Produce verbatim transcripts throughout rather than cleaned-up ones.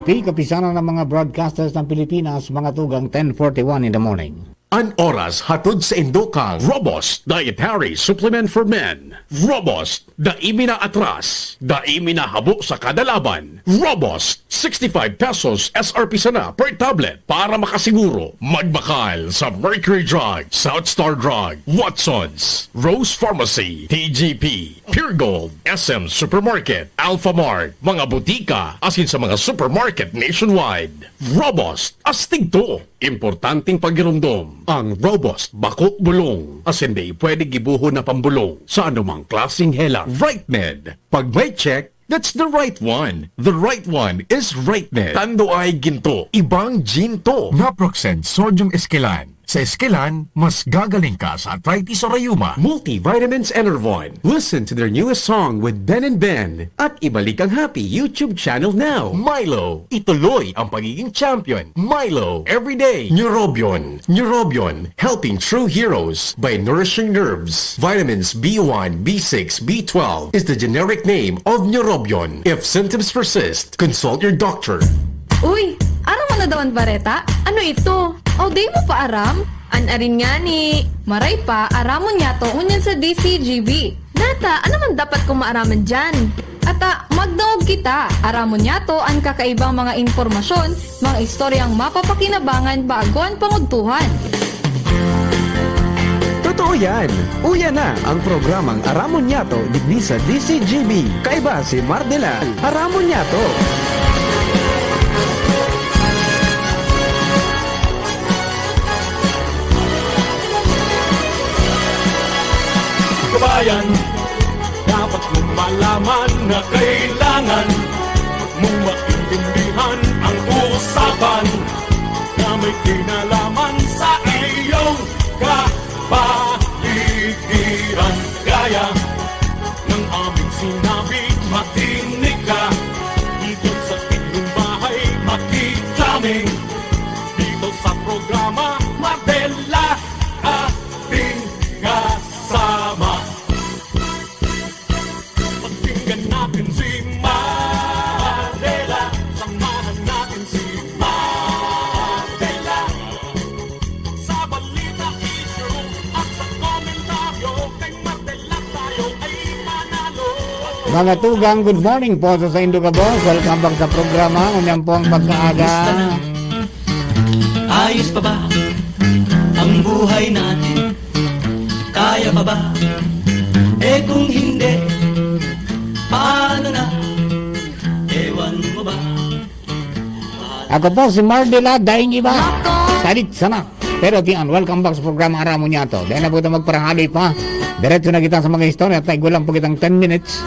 Kapisanan ng mga broadcasters ng Pilipinas, mga tugang ten forty-one in the morning. An oras hatod sa indo kan Robust Dietary Supplement for Men. Robust, dai mi na atras, dai mi na habo sa kada laban. Robust, sixty-five pesos S R P sana per tablet para makasiguro. Magbakal sa Mercury Drug, South Star Drug, Watsons, Rose Pharmacy, T G P, Pure Gold, S M Supermarket, Alpha Mart, mga butika, asin sa mga supermarket nationwide. Robust, astig to! Importanteng pagiromdom, ang Robust bako bulong, asin dai pwede gibohon na pambulong sa anumang klaseng hela. Right Med. Pag may check, that's the right one. The right one is Right Med. Tando ay ginto, ibang ginto. Naproxen Sodium Esquilan. Sa Esquilan, mas gagaling ka sa arthritis o rayuma. Multivitamins Enervon. Listen to their newest song with Ben and Ben. At ibalik ang happy YouTube channel now. Milo, ituloy ang pagiging champion. Milo, everyday. Neurobion. Neurobion, helping true heroes by nourishing nerves. Vitamins B one, B six, B twelve is the generic name of Neurobion. If symptoms persist, consult your doctor. Uy, aram mo na daw an bareta? Ano ito? O, di mo pa aram? An arin ngani, maray pa, aramon niyato ngunyan sa D C G B. Nata, ano man dapat kong maaraman diyan? Ata, magdaog kita. Aramon niyato an kakaibang mga impormasyon, mga istoryang mapapakinabangan bago an pangudtuhan. Totoo yan! Uya na ang programang Aramon Niyato digdi sa D C G B. Kaiba si Mardela. Aramon Niyato! Kabayan, dapat mong malaman na kailangan mong maintindihan ang usapan na may kinalaman sa iyong kapaligiran. Kaya ng aming sinabi, makinig ka. Dito sa inyong bahay, makitaming. Dito sa programa, Mardela, ating kasama. Pakinggan natin si Mardela. Samahan natin si Mardela. Sa balita, issue, at sa komentaryo, kay Mardela tayo ay manalo. Mga tugang, good morning po sa saindo gabos. Welcome back sa programa. Ngunyan po ang pagkaaga. Kumusta na? Ayos pa ba ang buhay natin? Kaya pa ba? Eh, kung hindi, paano na? Ewan mo ba? Ako po si Mardela, daing iba. Salit sana. Pero tiyan, welcome back sa programa Aramon Niyato. Dahil na po ito magparahaloy pa. Diretso na kita sa mga istorya at naigulang po kitang ten minutes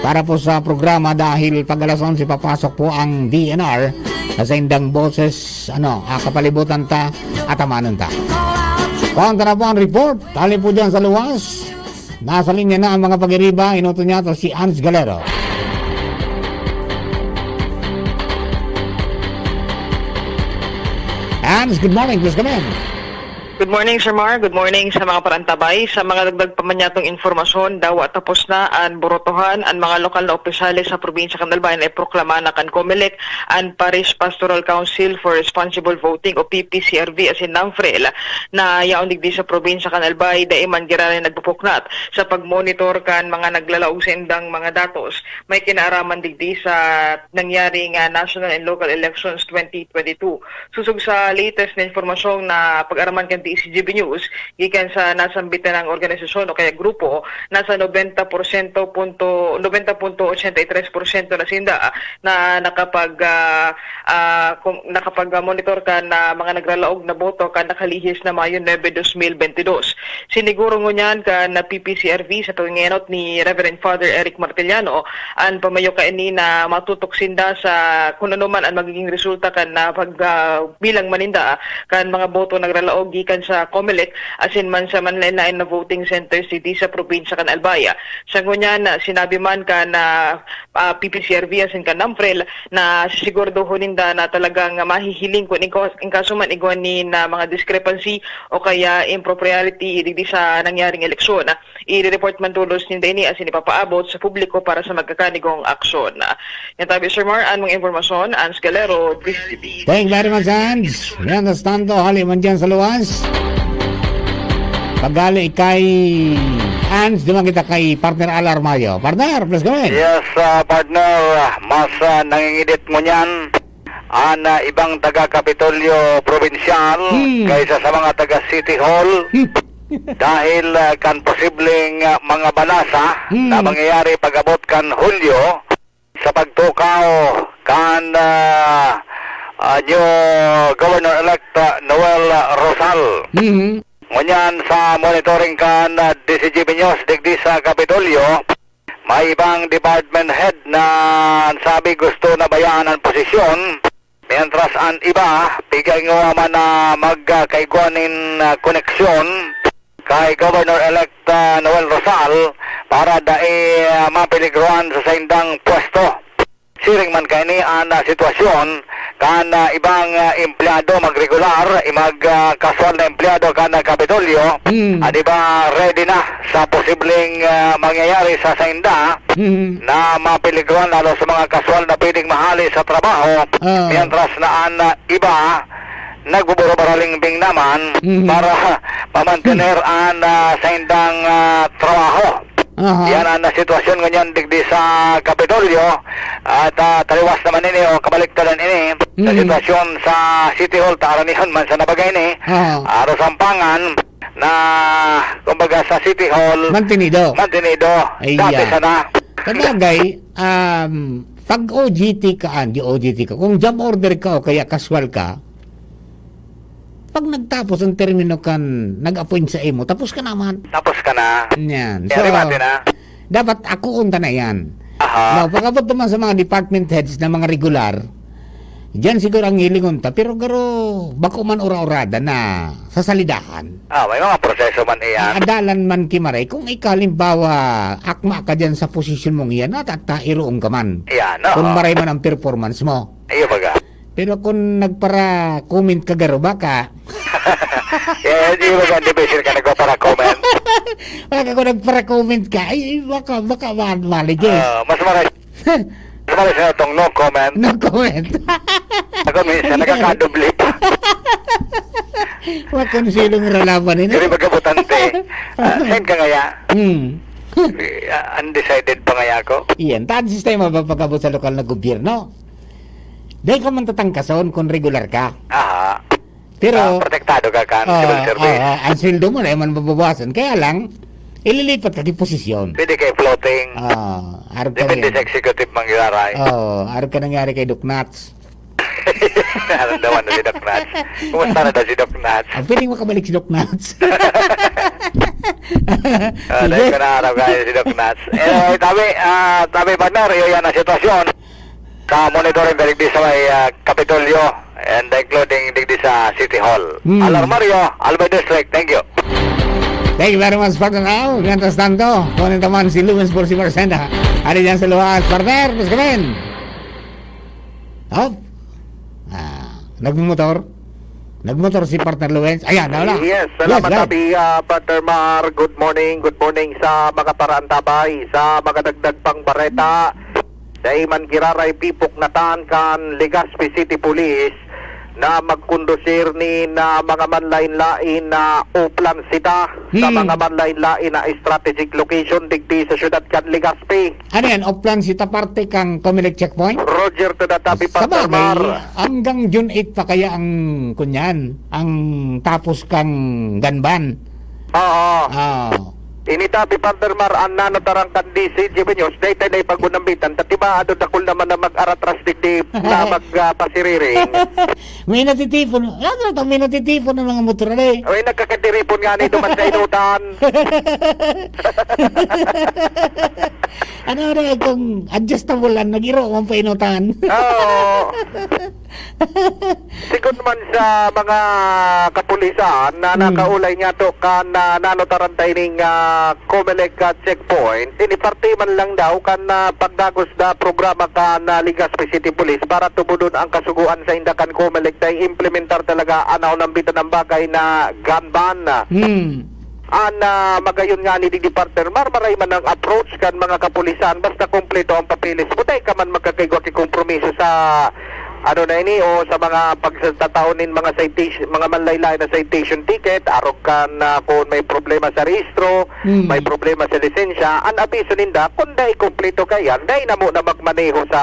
para po sa programa dahil pag alas onse papasok po ang D N R na sa indang boses, ano, ah, kapalibutan ta, atamanan ta. Kontra po ang report, tali po dyan sa luwas. Nasa linya na ang mga pag-iriba, inuto niya to si Hans Galero. Hans, good morning. Please come in. Good morning, Sir Mar. Good morning sa mga parantabay. Sa mga dagdag pa man niyatong impormasyon, dawa tapos na an burotohan. An mga lokal na opisyales sa probinsya kan Albay na iproklama na kan Comelec an Parish Pastoral Council for Responsible Voting o P P C R V asin NAMFREL na yaon digdi sa probinsya kan Albay dai man giraray nagpupuknat sa pagmonitor kan mga naglalaog sa indang mga datos. May kinaaraman digdi sa nangyaring, ah, national and local elections twenty twenty-two. Sosog sa latest na impormasyong napag-araman kan D C G B News, gikan sa nasambit na ng organisasyon o kaya grupo, nasa nobenta porsyento punto, nobenta punto ochenta y tres porsyento na sinda na nakapag, ah, ah, kum-, nakapag-monitor kan mga nagralaog na boto kan nakalihis na Mayo nuebe, dos mil benti dos. Siniguro ngunyan kan P P C R V sa pangengenot ni Reverend Father Eric Martiliano an pamayo kaini na matutok sinda sa kun ano man an magiging resulta kan, ah, pag, ah, bilang man ninda kan mga boto nagralaog gikan sa Comelec asin man sa manlaen-laen na voting centers digdi sa probinsya kan Albay. Sa ngunyan, ah, sinabi man kan, ah, ah, P P C R V asin kan NAMFREL na sisiguradohon ninda na talagang mahihiling kun in kas-, in kaso man igwa nin, ah, mga discrepancy o kaya impropriety digdi sa nangyaring eleksyon. Ire-report man tolos ninda ini asin ipapaabot sa publiko para sa magkakanigong aksyon. Yan tabi, Sir Mar, an mga impormasyon, Ans Galero, D Z T V. Thank you very much, Ans. Mientras tanto, hali man dyan sa luwas. Paghali kay Ans, duman kita kay Partner Al Armayo. Partner, please go ahead. Yes, ah, partner, mas, ah, nangingidit ngunyan an, ah, ibang taga Kapitolyo Probinsyal Hmm. kaysa sa mga taga City Hall Hmm. dahil, ah, kan posibleng, ah, mga balasa Hmm. na mangyayari pag-abot kan Hulyo sa pagtukaw kan, ah, ah, new Governor-elect, ah, Noel, ah, Rosal. Mhm. Ngunyan sa monitoring kan, ah, D Z G B News digdi sa Kapitolyo, may ibang department head na an sabi gusto na bayaan an posisyon, mientras an iba, pigaingowa man na mag, ah, kaigwa nin, ah, koneksyon kay Governor-elect, ah, Noel Rosal para dai, ah, mapeligrohan sa saindang pwesto. Siring man kaini an, ah, sitwasyon kan, ah, ibang, ah, empleyado magregular, i-, mag, ah, kaswal na empleyado kan, ah, Kapitolyo. Hmm. An iba ready na sa posibleng, ah, mangyayari sa sainda Hmm. na mapeligrohan, lalo sa mga kaswal na pwedeng mahali sa trabaho, Ah. mientras na an, ah, iba nagbuburo-baralingbing naman Mhm. para mamantener an, ah, saindang, ah, trabaho. Aha. Yan an sitwasyon ngunyan digdi sa Kapitolyo. At, ah, taliwas naman ini o kabaliktaran ini sa Mhm. sitwasyon sa City Hall, ta aranihon man sana baga ini. Aha. Aro Sampangan na, kumbaga, sa City Hall, Mantenido. mantenido. Ay, Dati yeah. sana. Sabagay, um, pag O J T ka, ah, di O J T ka, kung job order ka o kaya kaswal ka, pag nagtapos ang termino kan nag-appoint sa imo, tapos ka naman. Tapos ka na. Yan. Kaya So, rimate na. dapat akoon ta na yan. Aha. Now, pag-abot naman sa mga department heads na mga regular, diyan siguro ang hilingon ta, pero garo, bako man ura-urada na sa salidahan. Ah, may mga proseso man iyan. Adalan man ki maray. Kung ikaw, halimbawa, akma ka diyan sa posisyon mong iyan, natatairong ka man. Iyan, oo. Kung maray man ang performance mo. Iyo, baga. Pero kung nagpara-comment ka garo, baka Eh, di ba, hindi ba sila ka nagpapara-comment? Baka kung nagpara-comment ka, ay, ay, baka, baka ma-, mali, Jess. Ah, mas maray, mas maray sa itong no comment. No comment. Ako minsan, Yes. nakakadoble pa. Wa kon silong ralaban ini. Diri magkabutante. Ah, send ka ngaya. Hmm. Eh, ah, undecided pa ngaya ako. Iyan, taan sistema ba pag-abot sa lokal na gobyerno? Dai ka man tatangkason kung regular ka. Aha. Pero, Ah, protektado ka kan ah, civil service. ah, ah, ang sweldo mo na man mababawasan. Kaya lang, ililipat ka ki posisyon. Pwede kay floating. Ah, arog ka Depende ngayon. sa executive mangyayari. Oh, arog ka nangyari kay Doc Nats. Naramdaman na si Doc Nats. Kumusta na daw si Doc Nats? Ah, pwedeng makabalik si Doc Nats. Ah, Sige. dahil ko na araw kaya si Doc Nats. Anyway, tabi, ah, tabi, partner, iyo yan ang sitwasyon. Sa monitoring ka digdi sa may, ah, Kapitolyo and including digdi sa City Hall. Hmm. Al Armario, Albay District. Thank you. Thank you very much, Partner Al. Mientras tanto, kunin naman si Lewis Porcibercena. Ano dyan sa luwas, partner? Mas kami. Hop. Ah, nagmumotor? Nagmotor si Partner Lewis? Ayan, nawala. Yes, salamat, Yes, go ahead. Abi, ah, Partner Mar. Good morning, good morning sa mga paraantabay, sa mga dagdag pang bareta. Dai man giraray pipok na tan kan Legazpi City Police na magkondusir nin, ah, mga manlain-lain na oplansita sa Hmm. mga manlain-lain na strategic location digdi sa siyudad kan Legazpi. Ano yan? Oplansita parte kang Comelec checkpoint? Roger to the topic, Partner Sabagay, Mar. hanggang June eight pa kaya ang, kunyan, ang tapos kang gun ban? Oo. Oo. Ini tapi, Partner Mar, an nanotarang kan D Z G B News, dai tayo na ipag-unambitan, ta tiba, ado dakul naman na mag-aratras digdi na mag, ah, pasiriring. May natitipon. Ano to? May natitipon ng mga motor, ano eh? Uy, nagkakatiripon nga ni duman sa inutan. Ano na eh, kung adjustable lang, nag-iro man pa inutan. Oo. Sige, Kun man sa mga kapulisan na Hmm. nakaulay niya to kan, ah, nanotaran ta ining, ah, Comelec, ah, checkpoint, ini parte man lang daw kan, ah, pagdagos na programa kan, ah, Legazpi City Police para tubodon ang kasugoan sa inda kan Comelec na implementar talaga an naunambitan ng bagay na gun ban. Hmm. An, ah, magayon nga ni digdi, partner Mar, maray man ang approach kan mga kapulisan, basta kompleto ang papeles mo, dai ka man magkakaigwa ki kompromiso sa, ano na ini, o sa mga pagtatao nin mga citation, mga manlaylay na citation ticket, arog kan, ah, kung may problema sa rehistro, Hmm. may problema sa lisensya, an abiso ninda, kung dai kompleto ka yan, dai na mo na magmaneho sa,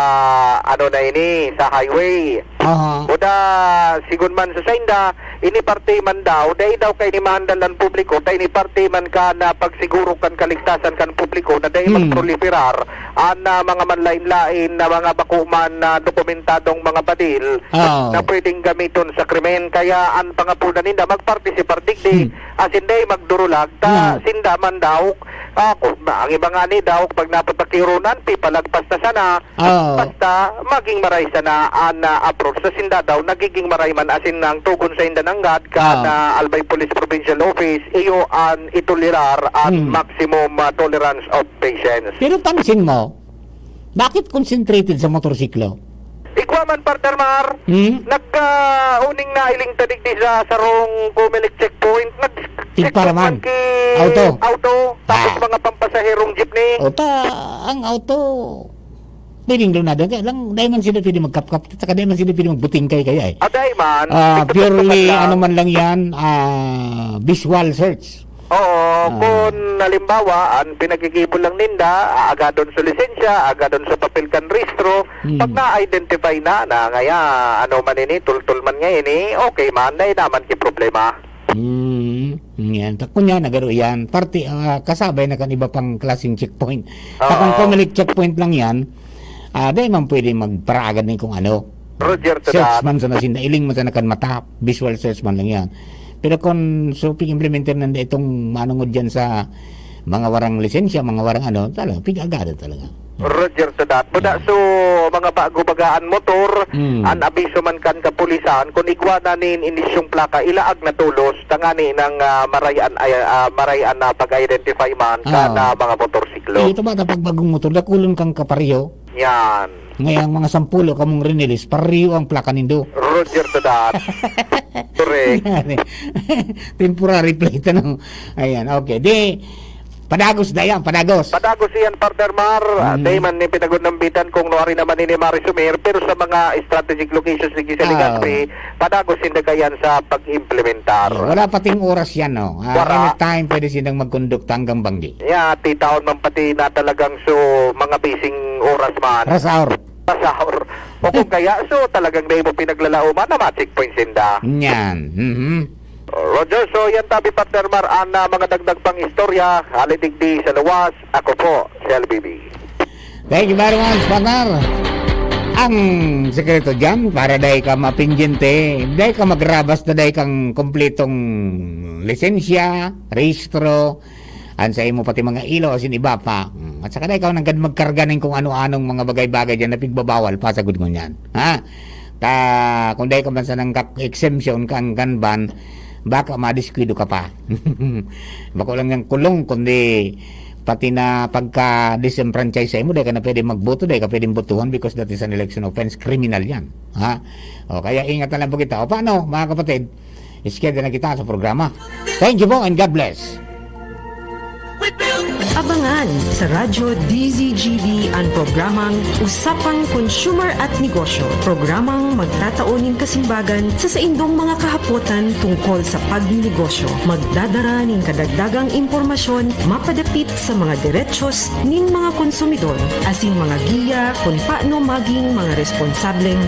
ano na ini, sa highway. Aha. Buda, sigon man sa sainda, ini parte man daw, dai daw kay ni mahandal ang publiko, ta ini parte man kan, ah, pagsiguro kan kaligtasan kan publiko na dai Hmm. magproliferar an, ah, mga manlain-lain na mga bako man na dokumentadong mga badil Oo. na pwedeng gamiton sa krimen. Kaya an pangapunan ninda, magpartisipar digdi, Hmm. asin dai magdurulag, ta Hmm. sinda man daw, ah, kung, ang iba nga ni daw, pag napatakirunan, pipalagpas na sana, Oo. Basta maging maray sana an, ah, approach sa sinda daw, nagiging maray man asin ang tugon sa inda nanggad kan, Oo. ah, Albay Police Provincial Office, iyo an itolerar an Hmm. maximum, ah, tolerance of patience. Pero pansin mo, bakit concentrated sa motorsiklo? Igwa man, partner Mar, Hmm? nagkauning nailing ta digdi sa sarong Comelec checkpoint, nag-check Tigpara man man. ki Auto. auto, tapos Ah. mga pampasaherong jeepney. O ta, ang auto, Piling lunado, kaya lang, dai man sila pwede magkapkap, saka dai man sila pwede magbutingkay kaya eh. Ah, dai man. Ah, Ito purely, man lang. ano man lang yan, ah, visual search. Oo, Ah. kung halimbawa, ang pinagkikibo lang ninda, aagadon sa lisensya, aagadon sa papel kan rehistro, Hmm. pag na-identify na, na ngaya, ano man ini, tultol man nga ini, okay man, dai naman ki problema. Hmm, yan. Ta-, kunya, nagaro yan. Parte, ah, kasabay na kan iba pang klaseng checkpoint. Ta kung Oo. Comelec checkpoint lang yan, ah, dai man pwede magparaagad nin kung ano. Roger to Search that. man sa nasinda, iling man sa nakan mata, visual search man lang yan. Pero kung so, pig-implementer nanda itong manungod dyan sa mga warang lisensya, mga warang ano, talaga, pig-agada talaga. Roger to that. Buda, Yeah. so, mga bago bagaan motor, Mm. an abiso man kan kapulisan, kung igwa na nin inisyong plaka, ilaag na tolos, tangani nang, ah, maray an, ay, ah, maray an, ah, pag-identify man kan, Oo. ah, mga motorsiklo. Eh, ito ba, kapag bagong motor, dakulon kang kapareho? Yan. Ngayang mga sampulo kamong rinilis, pareho ang plaka nindo. Roger to that. Correct. Temporary plate, ano? Ayan, okay. Di, padagos na yan, padagos. Padagos iyan, partner Mar. Ah, Mm. dai man ni pinagunambitan kung nuari naman ini marisumir, pero sa mga strategic locations ni Giselle Ah. Legazpi, padagos sinda kayan sa pag-implementar. Yeah, wala pating oras yan, no? Ah, Wala. anytime pwede silang magkondukta hanggang banggi. Yeah, titaon man pati na talagang so, mga bising oras man. Rush hour. Rush hour. O kung kaya, so, talagang dai mo pinaglalaoman na ma-checkpoint sinda. Yan. Mhm. Roger, so yan tabi, partner Mar, an, ah, mga dagdag pang istorya, hali digdi sa luwas. Ako po, si L B B. Thank you very much, partner. Ang sekreto dyan, para dai ka mapindyente, dai ka magrabas na dai kang kompletong lisensya, rehistro, an sa imo pati mga ilo, asin iba pa. Mm, at saka dai ka nanggad magkarga nin kung ano-anong mga bagay-bagay dyan na pigbabawal, pasagod ngunyan. Ha? Ta, kung dai ka man sa nang kak-, exemption kang gun ban, baka madiskuido ka pa. Bako lang yang kulong, kundi pati na pagka-disenfranchise sa imo, dai ka na pwede magboto, dai ka pwedeng botohan because that is an election offense. Criminal yan. Ha? O, kaya ingat na lang po kita. O, paano, mga kapatid? Schedule na kita sa programa. Thank you po and God bless. Abangan sa Radyo D Z G B an programang Usapang Consumer at Negosyo. Programang magtatao nin kasimbagan sa saindong mga kahapotan tungkol sa pagnenegosyo. Magdadara nin kadagdagang impormasyon mapadapit sa mga derechos nin mga konsumidor, asin mga giya kun paano maging mga responsableng